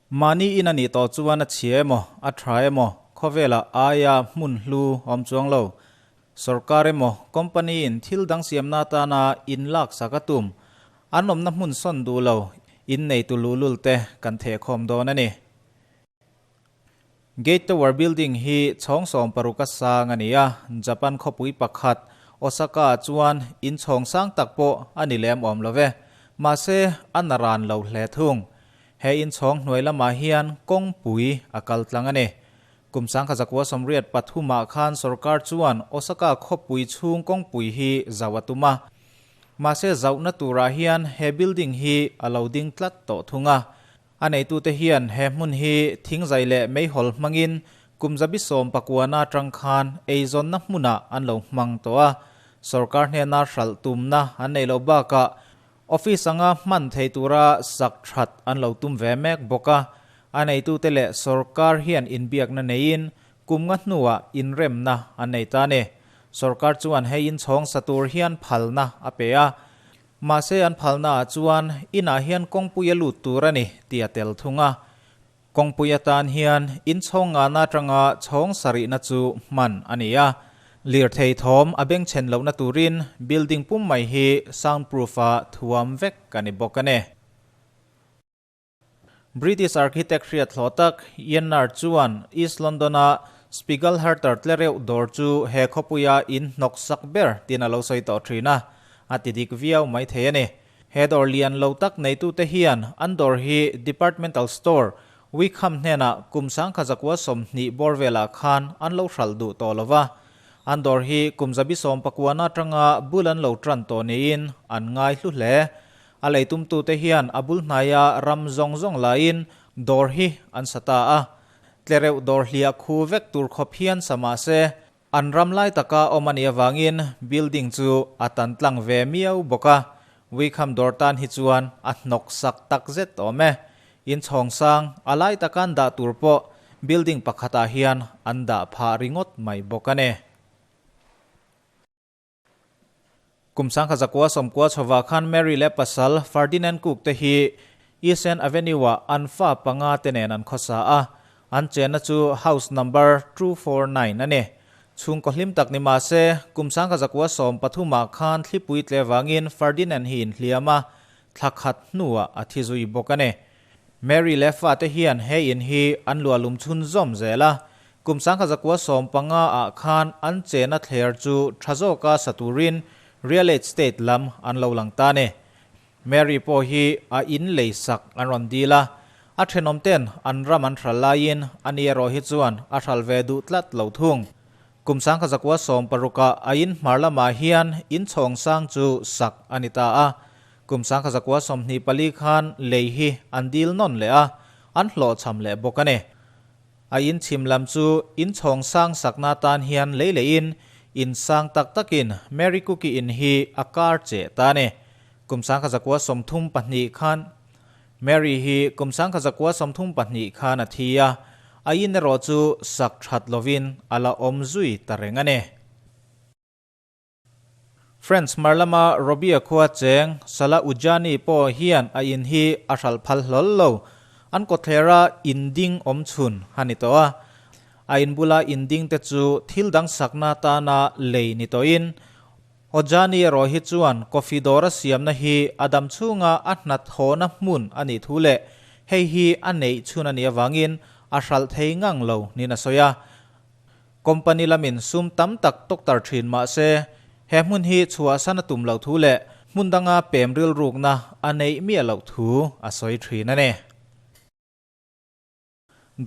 Mahni in a nih tawh chuan a chhia emaw, a tha emaw, khawvelah aia hmun hlu awm chuang lo. Sorkar emaw, company in thil dang siamna atana in lak sak a tum, an awmna hmun sawn duh lo, in neitu luhlul te kan thehkhawm dawn a ni. Gate Tower Building hi chhawng 60 a sang a ni a, Japan khawpui pakhat, Osaka-ah chuan in chhawng sang tak pawh a ni lem awm lo ve. Mahse, a na ran lo hle thung. He in chhawng hnuai lamah hian kawngpui a kal tlang a ni. Kum 1983 ah khan sorkar chuan Osaka khawpui chhung kawngpui hi zauh a tum a. Mahse, zauhna turah hian he building hi a lo ding tlat tawh thung a. A neitute hian he hmun hi thingzai leh meihawl hmangin kum 79na atang khan eizawnna hmunah an lo hmang tawh a. Sorkar hnena hralh tumna an nei loh bakah office anga hman thei tura sak that an lo tum ve mek bawk a. A neitute leh sorkar hian inbiakna neiin kum nga hnuah inremna an nei ta a ni. Sorkar chuan hei inchhawng sa tur hian phalna a pe a. Mahse an phalna ah chuan inah hian kawngpui a lut tur a ni tih a tel thung a. Kawngpui atan hian in chhawng ngana atanga chhawng sarihna chu hman a ni a. Lirthei thawm a bengchhen lohna turin building pum mai hi soundproof a thuam vek a ni bawk a ni. British architect hriat hlawh tak Yennar chuan East London-a Spiegelherter tlereuh dawr chu he khawpuia in hnawk sak ber tiin a lo sawi tawh thin a, a ti dik viau mai thei a ni. He dawr lian lo tak neitute hian an dawr hi departmental store Wickham hnenah kum 1920 bawr velah khan an lo hralh duh tawh lo va. An dawr hi kum 1990 atanga bul an lo tan tawh niin an ngai hlu hle. A leitumtute hian a bul hnaia ram zawng zawng laiin dawr hi an sa ta a. Tlereuh dawr hliah khu vek tur khawp hian sa mah se, an ram lai taka awm a nih avangin building chu a tan tlang ve miau bawk a. Wickham dawr tan hi chuan a hnawk sak tak zet awm e. Inchhawng sang a lai taka an dah tur pawh building pakhatah hian an dah phah ringawt mai bawk a ni. Kum 1990 chhovah khan Mary leh pasal Ferdinand Cook te hi East End Avenue-ah an fa panga te nen an khawsa a, an chenna chu house number 249 a ni. Chhungkaw hlim tak ni mah se, kum 1913 ah khan thlipui tle vangin Ferdinand hi inhliam a, thla khat hnuah a thi zui bawk a ni. Mary leh fate hian he in hi an luahlum chhunzawm zel a, kum 1915 ah khan an chena thler chu tha zawka sa turin real estate lam an lo lang ta ni. Mary pawh hi a in lei sak an rawn dil a, a thenawm ten an ram an hral laiin ani erawh hi chuan a hral ve duh tlat lo thung. Kum 1916 ah a in hmar lamah hian in chhawng sang chu sak a ni ta a, Kum 1924 khan lei hi an dil nawn leh a, an hlawhchham leh bawk a ni. A in chhim lam chu in chhawng sang sakna atan hian lei lehin in sang tak takin Mary Cookie in hi a kar cheh ta a ni. Kum 1932 khan Mary hi kum 1932 khan a thi a, a in erawh chu sak that lovin a la awm zui ta reng a ni. France hmar lama Robia khua cheng Salah Ujani pawh hian a in hi a hralh phal hlawl lo. An kawthlera in ding awm chhun a ni tawh a. A in bula in ding te chu thil dang sakna atana lei ni tawhin Ojani erawh hi chuan coffee dawr a siamna hi a dam chhunga a hnathawhna hmun a nih thu leh hei hi a neih chhun a nih avangin a hralh thei ngang lo niin a sawi a. Company lamin sum tam tak tawktar thin mah se, he hmun hi chhuahsan a tum loh thu leh hmun danga pem rilrukna a neih miah loh thu a sawi thin a ni.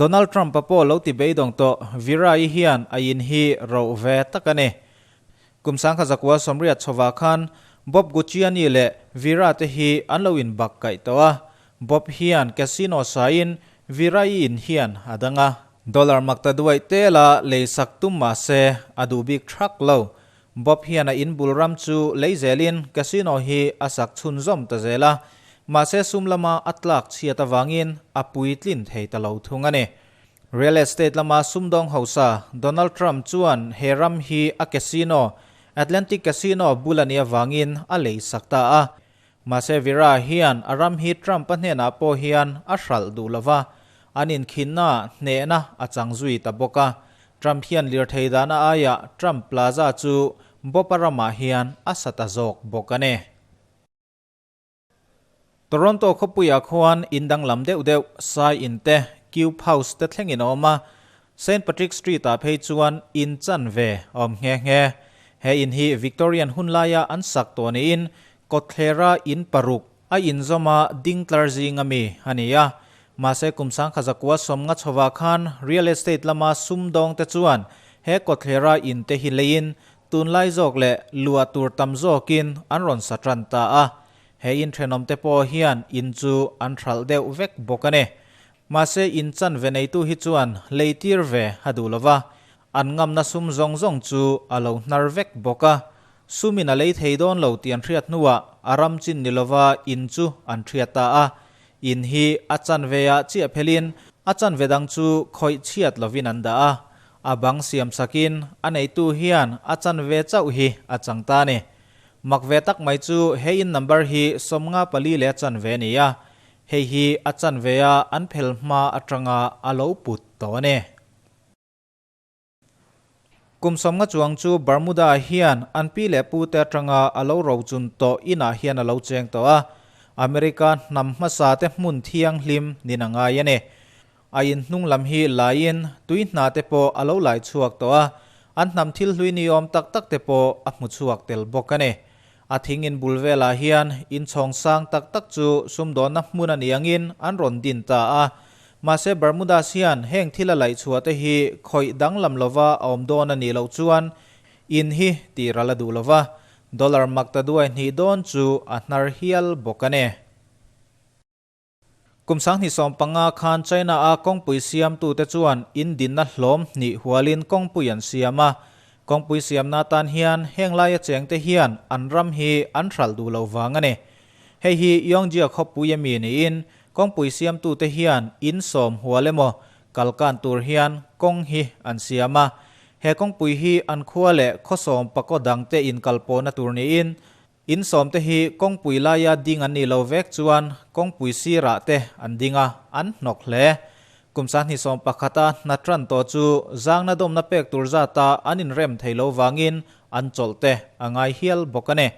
Donald Trump-a pawh lo ti beidawng tawh, Vera-i hian a in hi roh ve tak a ni. Kum 1980 chhovah khan Bob Gucciani leh Vera te hi an lo inbak kaih tawh a, Bob hian casino sain Vera-i in hian a dang a. Dollar makta duaih tela lei sak tum mah se a duh bik thak lo. Bob hian a in bul ram chu lei zelin casino hi a sak chhunzawm ta zel a, mahse sum lama a tlak chhiat avangin a puitlin thei ta lo thung a ni. Real estate lama sumdawng hausa Donald Trump chuan he ram hi a casino, Atlantic Casino bul a nih avangin a lei sak ta a. Mahse Vera hian a ram hi Trump-a hnenah pawh hian a hralh duh lo va. An inkhinnaah hnehna a chang zui ta bawk a. Trump hian lirthei dahna aiah Trump Plaza chu Bopa ramah hian a sa ta zawk bawk a ni. Toronto khawpuiah khuan in danglam deuh deuh Sai in te, Cube House te thlengin a awm a, Saint Patrick Street-ah phei chuan in chanve a awm nghe nghe. He in hi Victorian hun laia an sak tawh niin kawtthlera in paruk a inzawma ding tlar zinga mi a ni a. Mahse kum sangkha zakua sawmnga chhovah khan real estate lama sumdawng te chuan he kawtthlera in te hi leiin tunlai zawk leh luah tur tam zawkin an rawn sa tan ta a. He in thenawmte pawh hian in chu an hralh deuh vek bawk a ni. Mahse in chanve neitu hi chuan lei tir ve a duh lo va, an ngamna sum zawng zawng chu a lo hnar vek bawk a. Sumin a lei thei dawn lo tih an hriat hnuah a ram chin ni lova in chu an hriat ta a. In hi a chanve ah chiah phelin a chanve dang chu khawih chhiat lovin an dah a. A bang siam sakin a neitu hian a chanve chauh hi a chang ta a ni. Mak ve tak mai chu he in number hi 54 leh a chanve a ni a, hei hi a chanve a an phel hma atanga a lo put tawh a ni. Kum 50 chuang chu Bermuda hian an pi leh pu te atanga a lo rochun tawh inah hian a lo cheng tawh a, America hnam hmasa te hmun thianghlim nin a ngai a ni. A in hnung lam hi laiin tui hna te pawh a lo lai chhuak tawh a, an hnam thil hlui ni awm tak tak te pawh a hmu chhuak tel bawk a ni. A thing in bul velah hian in chhawng sang tak tak chu sumdawnna hmun a ni angin an rawn din ta a. Mahse Bermudas hian heng thil a laih chhuah te hi khawih danglam lova a awm dawn a nih loh chuan in hi tih ral a duh lova, dollar makta duai hnih dawn chu a hnar hial bawk a ni. Kum 2015 khan China-a kawngpui siamtute chuan in dinna hlawm hnih hualin kawngpui an siam a. Kawngpui siamna atan hian heng laia chengte hian an ram hi an hralh duh lo vang a ni. Hei hi Yongjia khawpui ami niin kawngpui siamtute hian in sawm hual emaw kalkan tur hian kawng hi an siam a. He kawngpui hi an khua leh khawsawm pakaw dangte inkalpawhna tur niin In sawmte hi kawngpui laia ding an nih lo vek chuan kawngpui sirah te an ding a, an hnawk hle. Kum 2011-a hna tan tawh chu zangna dawmna pek tur zata an inrem thei lo vangin an chawlh te a ngai hial bawk a ni.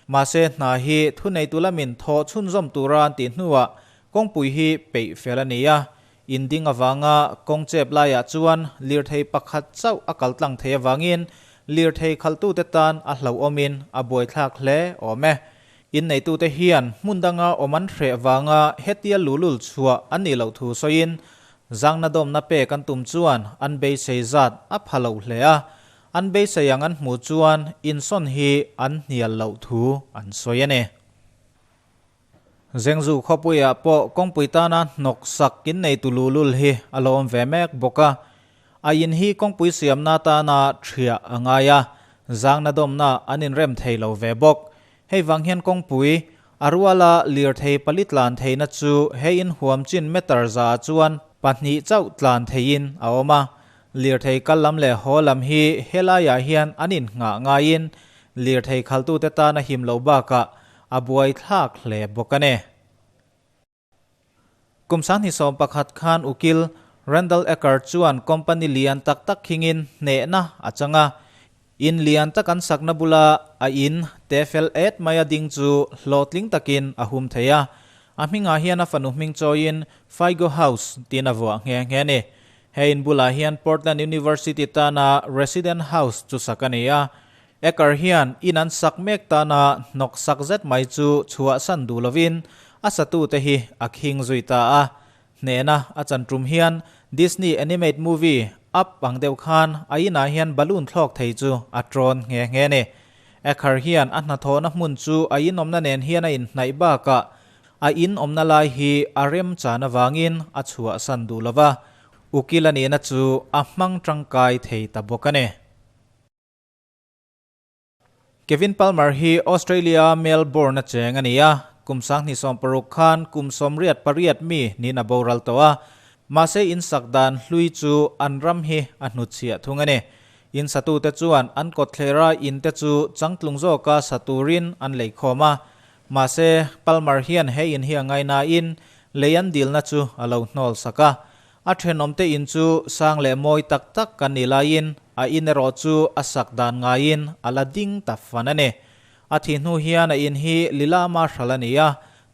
Mahse hna hi thuneitu lamin thawh chhunzawm tura an tih hnuah kawngpui hi peih fel a ni a, In ding avanga kawng chep laiah chuan lirthei pakhat chauh a kal tlang thei avangin lirthei khalhtute tan a hlauhawmin a buaithlak hle awm e. Inneitute hian hmun danga awm an hreh vanga hetia lulul chhuah an nih loh thu sawiin zangna dawmna pek an tum chuan an beisei zat a pha lo hle a, an beisei ang an hmuh chuan insawn hi an hnial loh thu an sawi a ni. Zengzu khawpuiah pawh kawngpui tana hnawk sak in nei tu lulul hi a lo awm ve mek bawk a. A in hi kawngpui siamna tana thiah a ngai a, zangna dawmna an inrem thei lo ve bawk. Hei vang hian kawngpui, a ruala lirthei pali tlan theihna chu he in huam chin meter za chuan pahnih chauh tlan theihin a awm a. Lirthei kal lam leh haw lam hi helaiah hian an innghah ngaiin lirthei khaltute tana him loh bakah a buaithlak hle bawk a ni. Kum 2011 khan ukil Randall Ecker chuan company lian tak tak khingin hnehna a chang a, in lian tak an sakna bula a in te fel et mai a ding chu hlawhtling takin a hum thei a. A hmingah hian a fanu hming chawiin Figo House tiin a vuah nghe nghe a ni. He in bulah hian Portland University tana Resident House chu sak a ni a. Ecker hian in an sak mek tana hnawk sak zet mai chu chhuahsan duh lovin a satute hi a khing zui ta a. Hnehna a chan tum hian Disney animate movie Up ang deuh khan a inah hian balloon thlawk thei chu a trawn nghe nghe a ni. Ecker hian a hnathawhna hmun chu a inawmna nen hian a inhnaih bakah a inawmna lai hi a remchan avangin a chhuahsan duh lova, ukil a nihna chu a hmang tangkai thei ta bawk a ni. Kevin Palmer hi Australia Melbourne a cheng a ni a, kum 2016 khan kum 88 mi niin a boral tawh a, mahse in sak dan hlui chu an ram hi a hnutchhiah thung a ni. In satute chuan an kawtthlera in te chu changtlung zawka sa turin an lei khawm a, mahse Palmer hian he in hi a ngainain lei an dilna chu a lo hnawl sak a. A thenawmte in chu sang leh mawi tak tak kan nih laiin a in erawh chu a sak dan ngaiin a la ding ta fan a ni. A thih hnu hian a in hi lilama hral a ni a,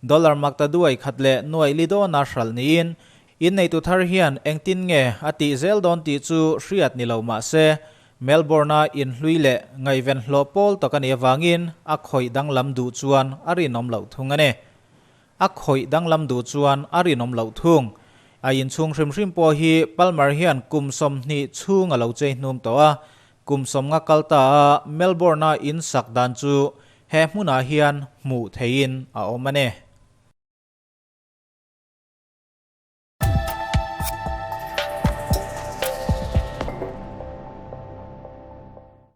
dollar makta duai khat leh nuaih li dawna hral niin inneitu thar hian engtin nge a tih zel dawn tih chu hriat ni lo mah se Melbourne-a inhlui leh ngaihven hlawh pawl tak a nih avangin a khawih danglam duh chuan a rinawm loh thung a ni. A khawih danglam duh chuan a rinawm loh thung. A inchhung hrim hrim pawh hi Palmer hian kum 20 chhung a lo chei hnum tawh a, kum 50 kal ta a Melbourne-a in sak dan chu he hmunah hian hmuh theihin a awm a ni.